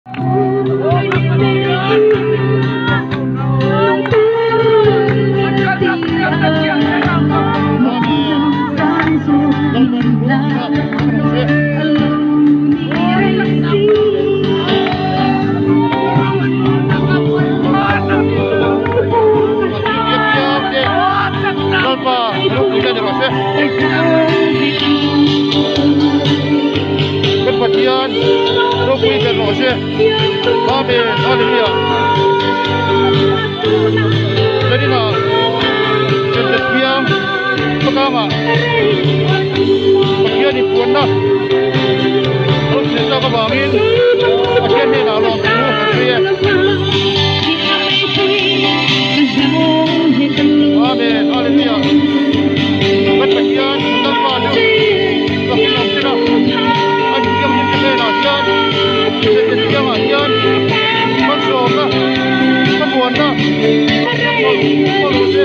Kan Pathian ropui ber rawh se. Amen. Hallelujah. Zanina Chemtet piang khawtlangah Pathian inpuanna a lo thlen tak avangin Pathian hnenah lawmthu kan sawi e. Amen. Hallelujah. Kan Pathian Lalpa chu fakin awm se la, a thianghlimte hnenah hian Chemtet piangah hian malsawmna, thlamuanna hmang rawh se.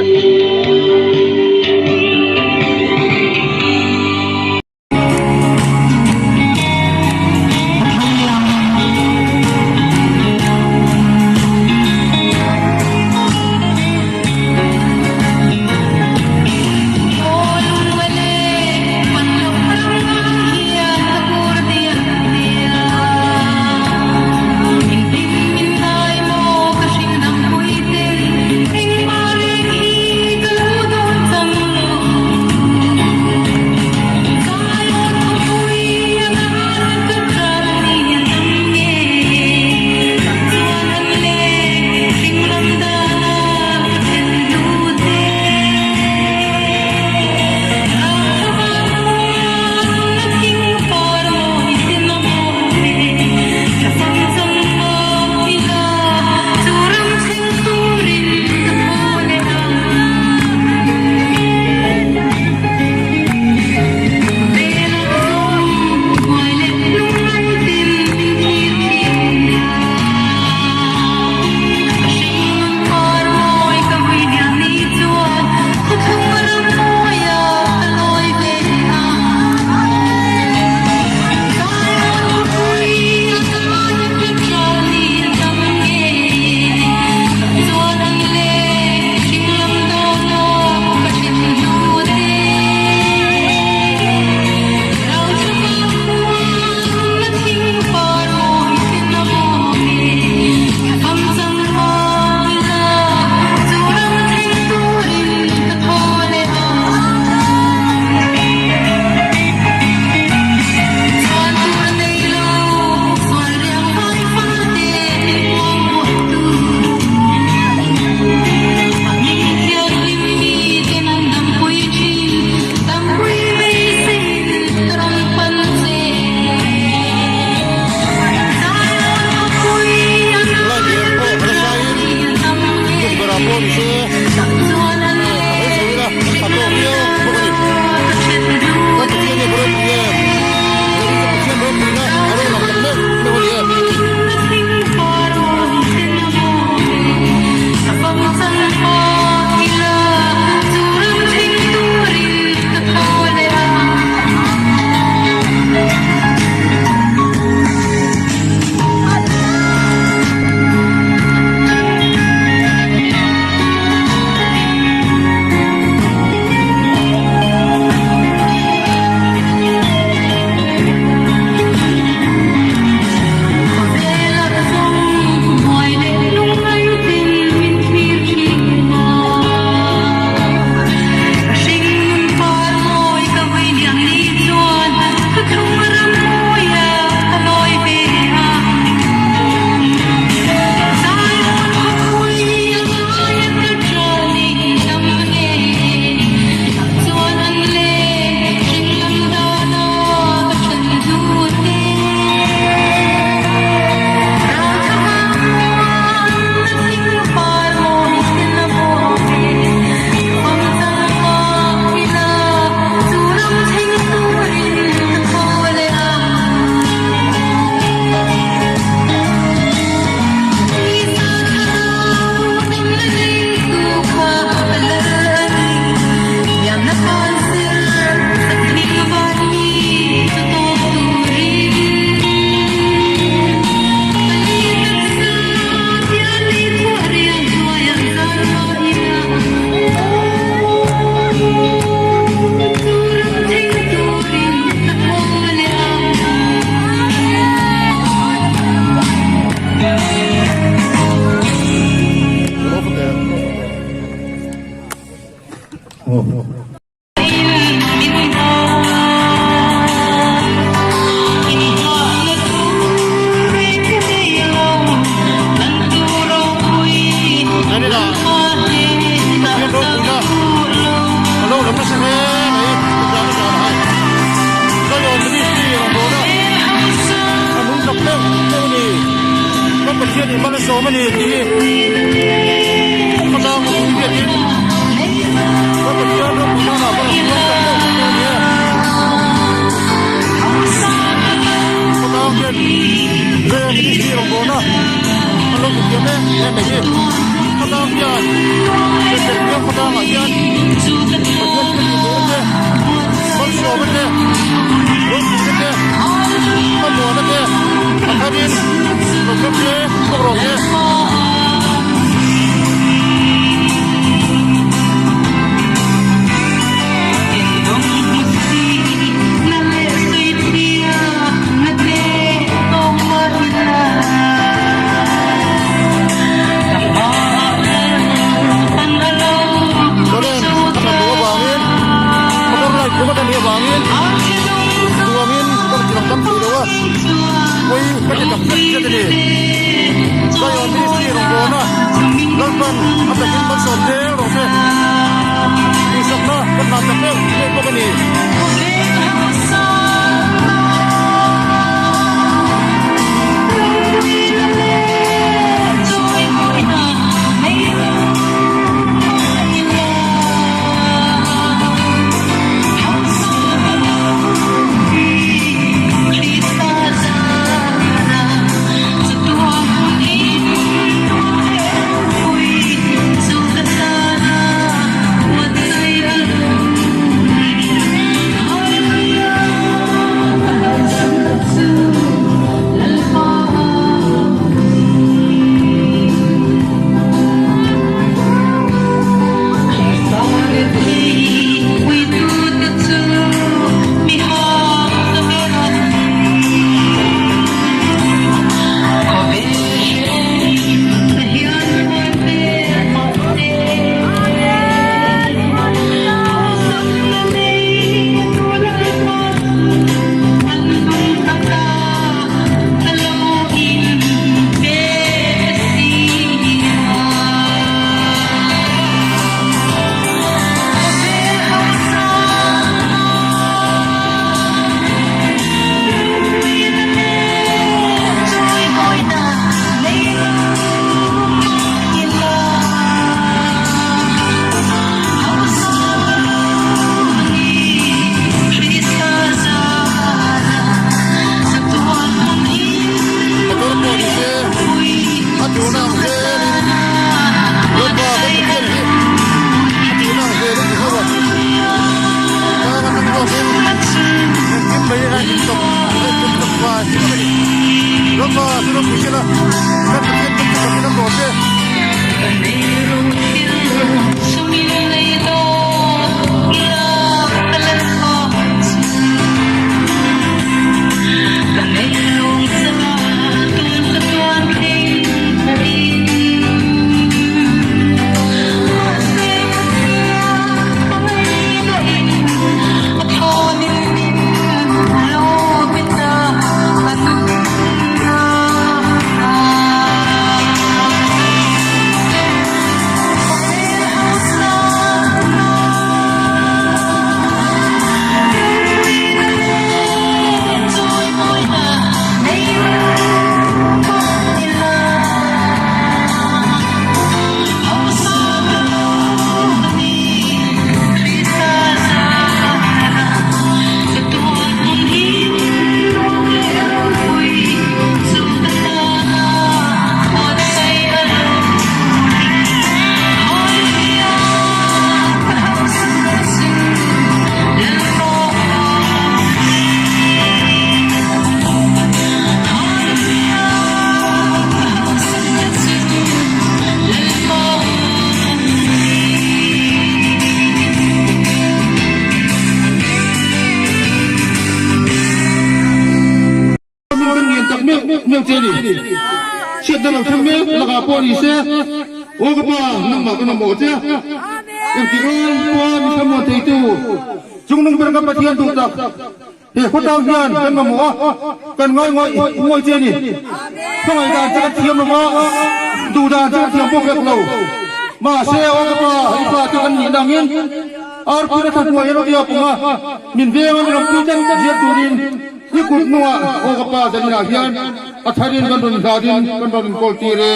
Kan Pathian in mal a sawm a ni tih hi khawtlang mipui hriatin kan Pathian ropui nana kan rawn puang tak deuh tak a ni e. Khawtlang hian Zion Ministry rawngbawlna an lo hmu thiam em em mai hi. Khawtlang hian Chhepchher biang khawtlangah hian Pathian thil tih theihna te, malsawmna te, ropuina te, thlamuanna te a tharin lo thleng se bawk rawh se. Current a that loh avangin motor light ringawt a nih avangin duangin ka rawn ti lang tam thei lo a, pawi ka ti tak zet zet a ni. Zion Ministry rawngbawlna Lalpan a takin malsawm zel rawh se. Duhsakna ka hlan tak deuh deuh bawk a ni. Motor pawh ni se a tuna ang zelin Lalpa kan Pathian hi a tuna ang zelin ti ho a tang atang zawkin engkim mai a intawp a intawp fai vek a ni. Lalpa chu ropui sela kan Pathian kan chu takin a rawh se. Min kan ngen tak meuh meuh che ni. Chhiatna lo thleng mek lakah pawh ni se, Aw ka pa, nangmah ka mamawh che. Engtik lai pawha mi thlamuan theitu Chungnung ber ka Pathian duh tak, he khawtang hian kan mamawh a, kan ngai ngawih ngawih che ni. Hmangaih dan che kan thiam lo va, duh dan che kan thiam bawk vek lo. Mahse, aw ka pa, i fate kan nih nangin Arpui a thahnuai erawh i a pung a, min veng a, min rawn pui tlat zir turin. I kut hnungah aw ka pa Zaninah hian. A tharin kan rawn hlatin kan rawn inkawl tir e.